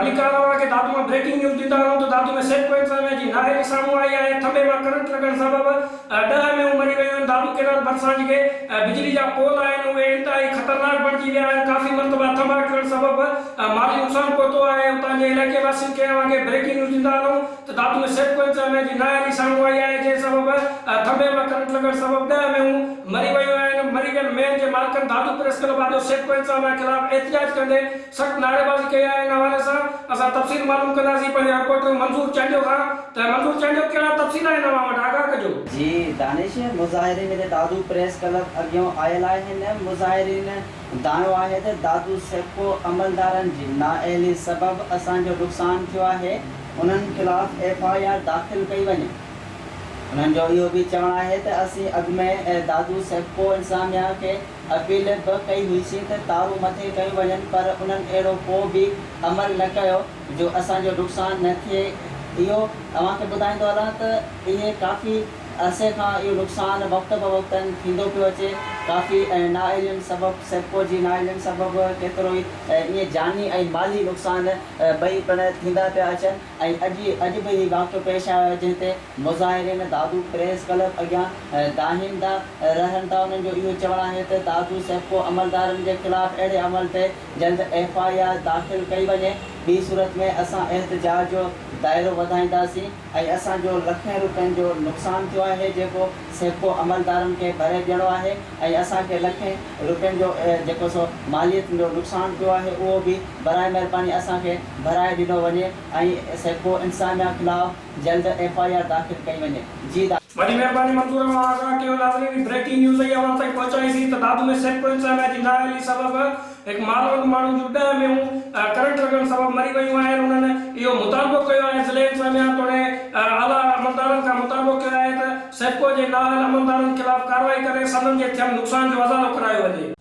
ڀليڪار اوهان کي دادو مان بريڪنگ نيوز ڏيندا رهون ته دادو ۾ سيپڪو انتظاميا جي نااهلي سامهون آئي آهي ٿنڀي مان ڪرنٽ لڳڻ سبب 10 مينهون مري ويون آهن دادو ڪينال ڀرسان جيڪي بجلي جا پول آهن اهي انتهائي خطرناڪ بڻجي ويا آهن ڪافي مرتبا ٿنڀا ڪرڻ سبب مالي نقصان پهتو آهي اتان جي علائقي واسين کي اوهان کي بريڪنگ نيوز ڏيندا هلون ته دادو ۾ سيپڪو انتظاميا جي نااهلي سامهون آئي آهي جنهن سبب ٿنڀي مان ڪرنٽ لڳڻ سبب 10 مينهون مري ويون آهن، مري ويل مينهن جي مالڪن دادو پريس ڪلب آڏو سيپڪو انتظاميا خلاف احتجاج ڪندي سخت نعريبازي ڪئي آهي ان حوالي سان اسان تفصيل معلوم ڪنداسين پنهنجي رپورٽر منظور چانڊيو کان ته منظور چانڊيو ڪهڙا تفصيل آهن اوهان وٽ آگاهه ڪجو. جي دانش، مظاهرين هتي دادو پريس ڪلب اڳيون آيل آهن، مظاهرين دانهيو آهي ته دادو سيپڪو عملدارن جي نااهلي سبب اسان جو نقصان ٿيو آهي، انهن خلاف ايف I R داخل ڪئي وڃي. انهن جو اهو به چوڻ آهي ته اسين اڳ ۾ دادو سيپڪو انتظاميا کي اپيل به ڪئي هئيسين ته تارون مٿي ڪيون وڃن پر انهن اهڙو ڪو به عمل نه ڪيو جو اسان جو نقصان نه ٿئي اهو اوهان کي ٻڌائيندو هلان ته اهي ڪافي عرصي کان اهو نقصان وقت بوقتن ٿيندو پيو اچي ڪافي نااهلين سبب سيپڪو جي نااهلين سبب ڪيترو ئي ائين جاني ۽ مالي نقصان ٻئي پڻ ٿيندا پيا اچن ۽ اڄ اڄ به هي واقعو پيش آيو آهي جنهن تي مظاهرين دادو پريس ڪلب اڳيان دانهيندا رهن ٿا انهن جو اهو چوڻ آهي ته دادو سيپڪو عملدارن جي خلاف اهڙي عمل تي جلد ايف I R داخل ڪئي وڃي ٻي صورت ۾ اسان احتجاج جو دائرو وڌائينداسين ۽ اسان جو لکين روپين جو نقصان ٿيو آهي جيڪو سيپڪو عملدارن کي ڀري ڏيڻو آهي ۽ اسان کي لکين روپين جو جيڪو سو ماليت جو نقصان پيو آهي اهو به براء مهرباني اسان کي ڀرائي ڏنو وڃي ۽ سيپڪو انتظاميا خلاف جلد ايف I R داخل ڪئي وڃي جي. وڏي مهرباني منظور اوهان آگاهه ڪيو ناظرين هي بريڪنگ نيوز ئي اوهان تائين پهچائي سين ته دادو ۾ سيپڪو انتظاميا جي نااهلي سبب هڪ مالوند ماڻهو جون 10 مينهون ڪرنٽ لڳڻ سبب مري ويون آهن انهن اهو مطالبو ڪيو آهي ضلعي انتظاميا توڙي اعليٰ عملدارن کان مطالبو ڪيو آهي ته سيپڪو جي نااهل عملدارن خلاف ڪارروائي ڪري سندن جي ٿيل نقصان جو ازالو ڪرايو وڃي.